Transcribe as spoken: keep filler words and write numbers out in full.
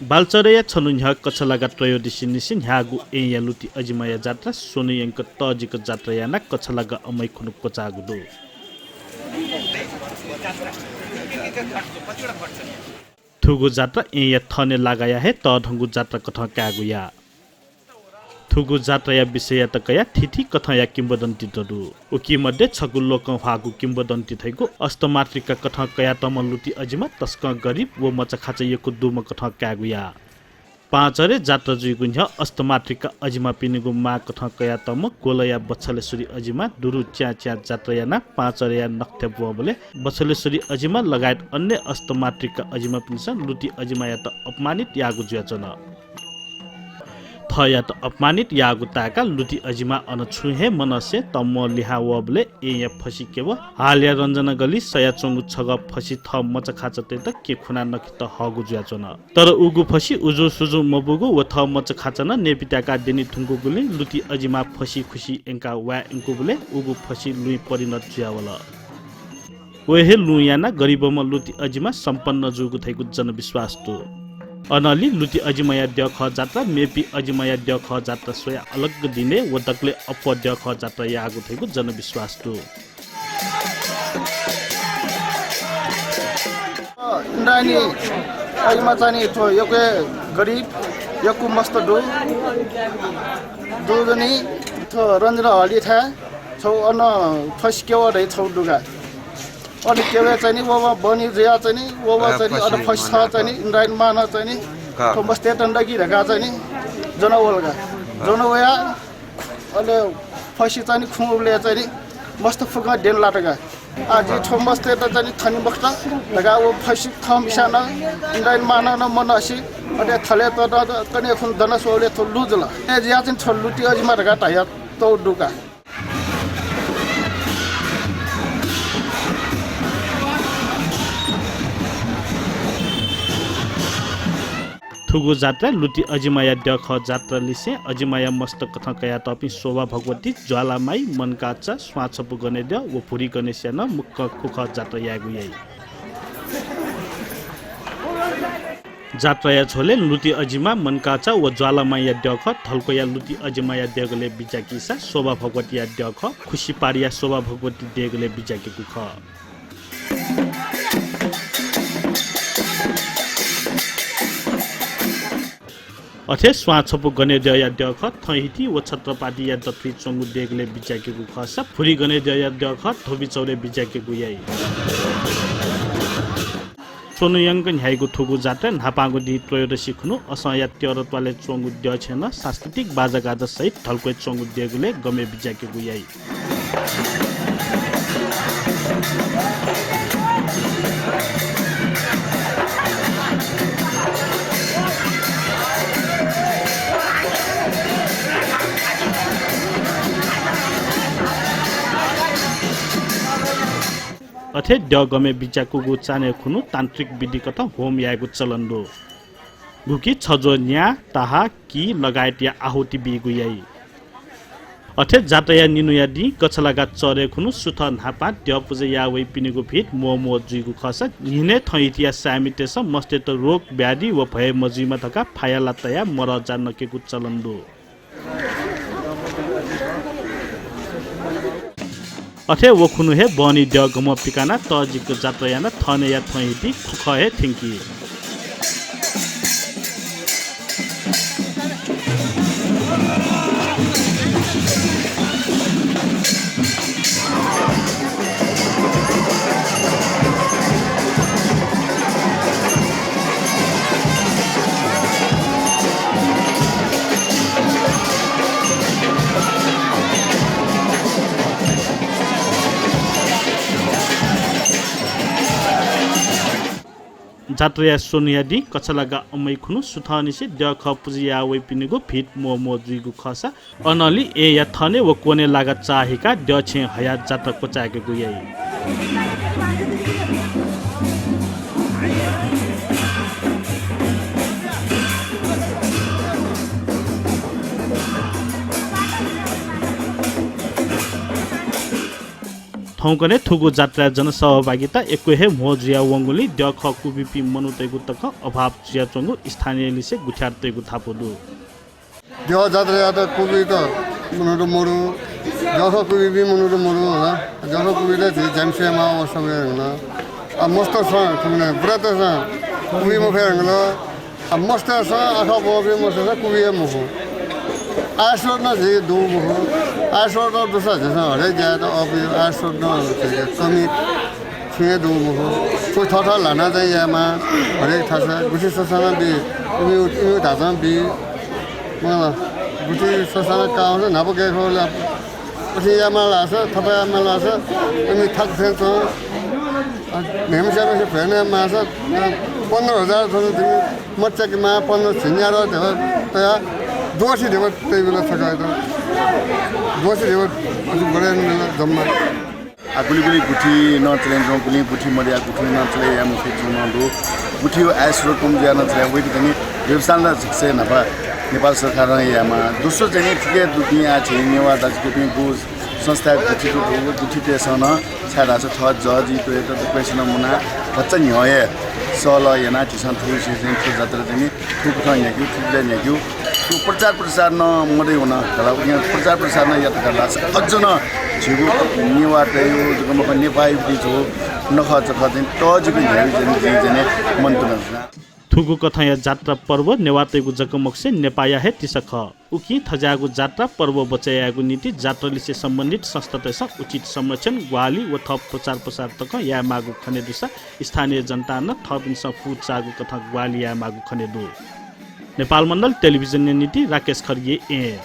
बालचरेया छन्हु न्ह्यः कछलागा त्रयोदशीनिसें न्ह्याःगु येँया लुति अजिमाया जात्रा स्वन्हु यंक तःजिक जात्रा यानाः कछलागा अमैखुन्हु क्वचाःगु दु। थुगु जात्रा येँया थनय् लागाया हे तःधंगु जात्रा कथं कायेगु याः। थुगु जात्राया विषययात कयाः थीथी कथंया किंवदन्तीत दु। उकी मध्ये छगू लोकं ह्वाःगु किंवदन्ती धइगु अष्टमातृका कथं कयातःम्ह लुति अजिमा तसकं गरिब व मचाखाचा यक्व दुम्ह कथं कायेगु याः। पाँचरे जात्रा जुइगु न्ह्यः अष्टमातृका अजिमापिनिगु मां कथं कयातःम्ह ग्वलया बछलेश्वरी अजिमा दुरु च्यां च्यां जात्रा यानाः पाँचरेया नखःथय् ब्वंबलय् बछलेश्वरी अजिमा लगायत अन्य अष्टमातृका अजिमापिन्सं लुति अजिमायात अपमानित याःगु जुयाच्वन। थःयात अपमानित याःगु ताय्काः लुति अजिमा अन छुं हे मनसें तम्वं लिहां वःबलय् येँया फसि केवः हालया रञ्जना गल्ली सयाच्वंगु छगः फसि थः मचाखाचातय्त केखुनाः नखेत हःगु जुयाच्वन। तर उगु फसि उजुं सुजुं मबूगु व थः मचाखाचा नं न्यय्पित्याकाः द्यने धुंकूगुलिं लुति अजिमा फसि खुसि यंकाः वाये यंकूबलय् उगु फसि लुँइ परिणत जुयावल। व हे लुँ यानाः गरिबम्ह लुति अजिमा सम्पन्न जूगु धइगु जनविश्वास दु। अनंलि लुति अजिमाया द्यःखः जात्रा मेपिं अजिमाया द्यःखः जात्रा स्वयाः अलग दिनय् व दकलय् अप्वः द्यःखः जात्रा याःगु धइगु जनविश्वास दु। इन्द्रायणी अजिमा चाहिँ नि थ्व यक्व गरिब, यक्व मस्त दु। दुजनी थ्व रञ्जना हलिथाय् छौ अन फसि केवः धइ छौ दुगा। अन केवः चाहिँ नि वबा बनी जुया चाहिँ नि वबा चाहिँ नि अन फसि छ चाहिँ नि इन्द्रायणी मां नं चाहिँ नि थ्व मस्तय्त नकी धकाः चाहिँ नि ज्वना वल का। ज्वना वया अले फसि चाहिँ नि खुंबलय् चाहिँ नि मस्त फुक्कं द्यने लात का। आ, जि थ्व मस्तय्त चाहिँ नि थने मखुत धकाः व फसि थः मिसां नं इन्द्रायणी मां नं मनसि अले थले त कन्हय् खुन्हु दना स्वःबलय् थ्व लुँ जुल। अय् जुया चाहिँ नि थ्व लुति अजिमा धकाः धया तौ दुका। थुगु जात्रा लुति अजिमाया द्यःखः जात्रा लिसें अजिमाया मस्त कथं कयातःपिं शोभा भगवती, ज्वालामाई, मनकाचा, स्वांछपु गनेद्यः व भुरी गणेशया नं मुक्कं खुखः जात्रा यायेगु याइ। जात्राया झ्वलय् लुति अजिमा, मनकाचा व ज्वालामाईया द्यःखः, धल्कोया लुति अजिमाया देगलय् बिज्याकीसा शोभा भगवतीया द्यःखः, खुसिपारिया शोभा भगवती देगलय् बिज्याकेगु खः। अथे स्वांछपु गनेद्यःया द्यःखः थंहिति व छत्रपातिया दथुइ च्वंगु देगलय् बिज्याकेगु खःसा भुरी गनेद्यःया द्यःखः धोबीचौरय् बिज्याकेगु याइ। स्वन्हु यंक न्ह्याइगु थुगु जात्राय् न्हापांगु दिं त्रयोदशी खुन्हु असंया त्यर त्वालय् च्वंगु द्यःछेँय् नं सांस्कृतिक बाजागाजा सहित धल्कोय् च्वंगु देगलय् गमय् बिज्याकेगु याइ। अथे द्यः गमय् बिज्याकूगु चान्हय् खुन्हु तान्त्रिक विधिकथं होम यायेगु चलन दु। गुकी छज्वः न्या, ताहा, की लगायतया आहुति बीगु याइ। अथे जात्राया निन्हुया दिं कछलागा चःह्रे खुन्हु सुथ न्हापां द्यः पुजा याः वइपिनिगु भिंत म्वःम्वः जुइगु खःसा न्हिनय् थंहितिया सायमितय्सं मस्तय्त रोग व्याधि व भय मजुइमा धकाः फायाला तयाः मरः जा नकेगु चलन दु। अथे व खुन्हु हे बहनी द्यः गमं पिकानाः तःजिक जात्रा यानाः थनया थंहिति खुखः हे थ्यंकी। जात्राया स्वन्हुया दिं कछलागा अमैखुन्हु सुथंनिसें द्यःखः पुजा याः वइपिनिगु भिंत म्वःम्वः जुइगु खःसा अनंलि येँया थनय् व क्वनय् लागा चाःहिकाः द्यःछेँय् हयाः जात्रा क्वचाय्केगु याइ। थौंकन्हय् थुगु जात्राय् जनसहभागिता यक्व हे म्हो जुयावंगुलिं द्यःखः क्वबिपिं मनूतय्गु तकं अभाव जुयाच्वंगु स्थानीयलिसे गुथियारतय्गु धापू दु। द्यः जात्रायात क्वबित मनूत मदु, द्यःखः क्वबिपिं मनूत मदु होला। द्यःखः क्वबित झी ज्यामिसय् माः अवस्था वये धुंकल। आ, मस्त सँ, थुमने व्रत सँ, क्वबी मफये धुंकल। आ, मस्त सँ, आखः ब्वंपिं मस्त सँ, क्वबी हे मखु। आय स्रोत नं झी दु मखु। आय स्रोत नं दुसा झीसं हरेक ज्यायात अःपुइ, आय स्रोत नं झीके कमी छुं हे दु मखु। थ्व थःथः ल्हानाः चाहिँ यायेमाः, हरेक थासय् गुथि ससानं बी, इमि, इमि धाचं बी। मला, गुथि ससानं काः वंसा न्हापा गय् खः ला, अथे यायेमाः लासा, थपा यायेमाः लासा, इमि थाकु थें च्वं। अ, न्हय्म्हस्याम्हस्या भ्वय् नयेमाःसा, अ, पन्ध्र हजार थन तिनि मच्याकेमाः, पन्ध्र झिंन्यादँ धिबा तयाः द्वःछि धिबा तइबिल छकःयात। द्वःछि धिबा अथे बढे यानाबिल जम्मा। आ, गुलि गुलि गुथि नं चले यानाच्वं, गुलिं गुथि मदयाः गुथि नं चले याये मफयाच्वंगु नं दु। गुथिया आय स्रोत कम जुयाः नं चले याः, वय्कः चाहिँ व्यवसाय ला झिक्से न्हापा नेपाल सरकारं यायेमाः। दोस्रो चाहिँ थुके दुपिं आः झी नेवाः दाजुकिजापिं गु संस्थाय् गुथि दु, गुथितय्सं नं छाय्धाःसा थः जःजितय्त दक्वसिनं मुनाः भचा न्ह्यः हे सल्लाह यानाः झीसं थुगु विषय चाहिँ थ्व जात्रा चाहिँ थुकथं न्ह्याकेगु, थुकथं न्ह्याकेगु। थ्व प्रचार प्रसार नं मदय् वन धाःसा, उकिं प्रचार प्रसार नं यात धाःसा अझ नं झीगु नेवाःतय्गु जक मखु, नेपाःयागु झीगु नखःचखः चाहिँ तःजिक न्ह्याइगु चाहिँ जिं चाहिँ मनंतुना। थुगु कथंया जात्रा पर्व नेवाःतय्गु जक मखुसें नेपाःया हे तिसा खः। उकिं थज्याःगु जात्रा पर्व बचय् यायेगु निंतिं जात्रालिसे सम्बन्धित संस्थातय्सं उचित संरक्षण, ग्वाहालि व थप प्रचार प्रसार तकं यायेमाःगु खने दुसा स्थानीय जनतां नं थःपिन्सं फुचाःगु कथं ग्वाहालि यायेमाःगु खने दु। नेपाल मण्डल टेलिभिजनया निंतिं राकेश खड्गी, एँ।